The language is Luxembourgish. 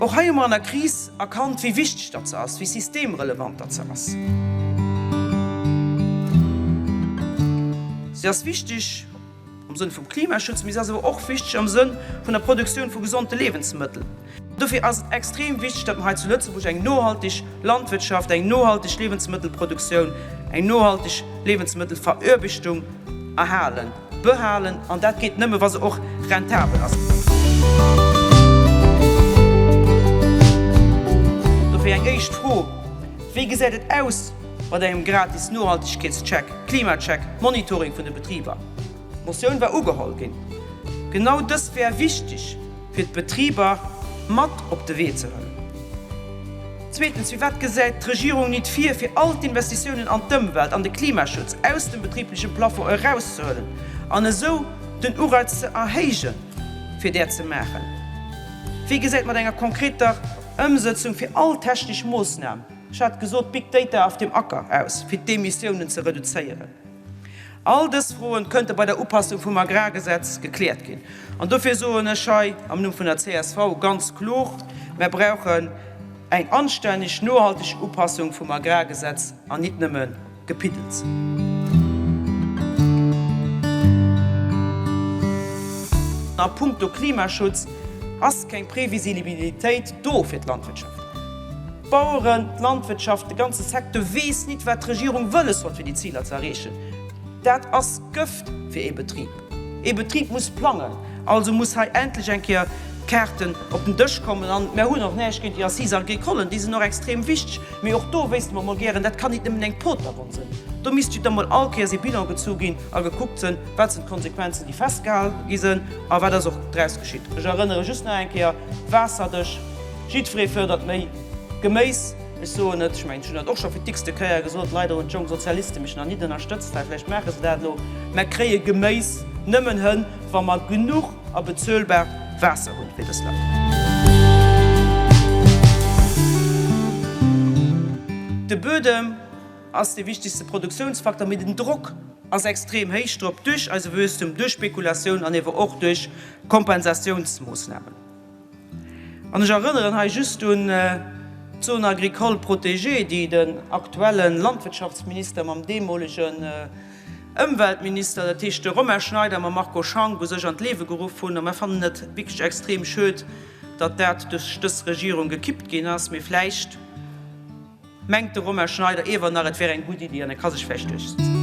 Och hei hu mer an der Kris erkannt, wéi wichteg datt se ass, wéi systemrelevant datt se ass. Se ass wichteg am Sënn vum Klimaschutz, mee se ass awer och wichteg am Sënn vun der Produktioun vu gesonde Liewensmëttel. Dofir ass et extrem wichteg, datt mer hei zu Lëtzebuerg eng nohalteg Landwirtschaft, eng nohalteg Liewensmëttelproduktioun, eng nohalteg Liewensmëttelveröarbechtung erhalen. Behalen, an dat geet nëmme wa se och rentabel ass. Dofir eng éischt Fro, Wéi gesäit et aus mat engem gratis Nohaltegkeetscheck, Klimacheck, Monitoring vun de Betriber? D'Motioun war ugeholl ginn. Genau dës wär wichteg fir d'Betriber mat op de Wee ze huelen. Zweetens, Firwat gesäit d'Regierung nit vir, fir all d'Investitiounen an d'Ëmwelt, an de Klimaschutz aus dem betribleche Plafond erauszehuelen an esou den Ureiz ze erhéijen, fir där ze maachen? Wéi gesäit mat enger konkreter Ëmsëtzung fir all technesch Moossnam, ech hat gesot Big Data auf dem Acker, aus, fir d'Emissiounen ze reduzéieren? All dës Froen kënnte bei der Upassung vum Agrargesetz gekläert ginn. An dofir soen ech hei am Numm vun der csv ganz klor, Mer brauchen eng anstänneg, nohalteg Upassung vum Agrargesetz an nit nëmme Gepiddels. A puncto Klimaschutz ass keng Prévisilibilitéit do fir d'Landwirtschaft. D'Baueren, d'Landwirtschaft, de ganze Secteur weess nit, wat d'Regierung wëlles huet, fir déi Ziler ze erreechen. Dat ass Gëft fir ee Betrib. Ee Betrib muss plangen. Also muss hei endlech eng Kéier d'Kaarten op den Dësch kommen. An mär hunn och näischt géint déi Assises agricoles, déi sinn och extrem wichteg. Mee och do wéisste mer mol gären, dat kann nit nëmmen eng Poterwonn sinn. Do misst jo da mol all Kéiers ee Bilan gezu ginn a gekuckt sinn, wat sinn d'Konsequenzen, déi festgehal gi sinn a wat ass och draus geschitt. Ech erënnere just nach eng Kéier, Waasserdësch. Jiddweree fërdert méi Geméis. Ech soen et, ech mengen, ech hunn dat och scho fir d'x-te Kéier gesot, leider hunn d'Jonk Sozialiste mech nach nit ënnerstëtzt, well vläicht maache se dat elo, Mer kréie Geméis nëmmen hënn, wa mer genuch a bezuelbaart Waasser hunn fir dës Leit. De Buedem ass dee wichtegste Produktiounsfaktor, mee den Drock ass extrem héich drop duerch eise Wuesstum, duerch Spekulatioun an ewer och duerch Kompensatiounsmoossnamen. An ech erënneren hei just un d'Zone agricole protégée, déi den aktuelle Landwirtschaftsminister mam deemolegen Ëmweltminister, dat heescht de Romain Schneider mam Marco Schank, u sech an d'Liewe geruff hunn. A mer fannen et wierklech extrem schued, datt dat duerch dës Regierung gekippt ginn ass. Mee vläicht mengt de Romain Schneider iewer nach, et wär eng gutt Iddi an e ka sech vläicht duerchsetzen.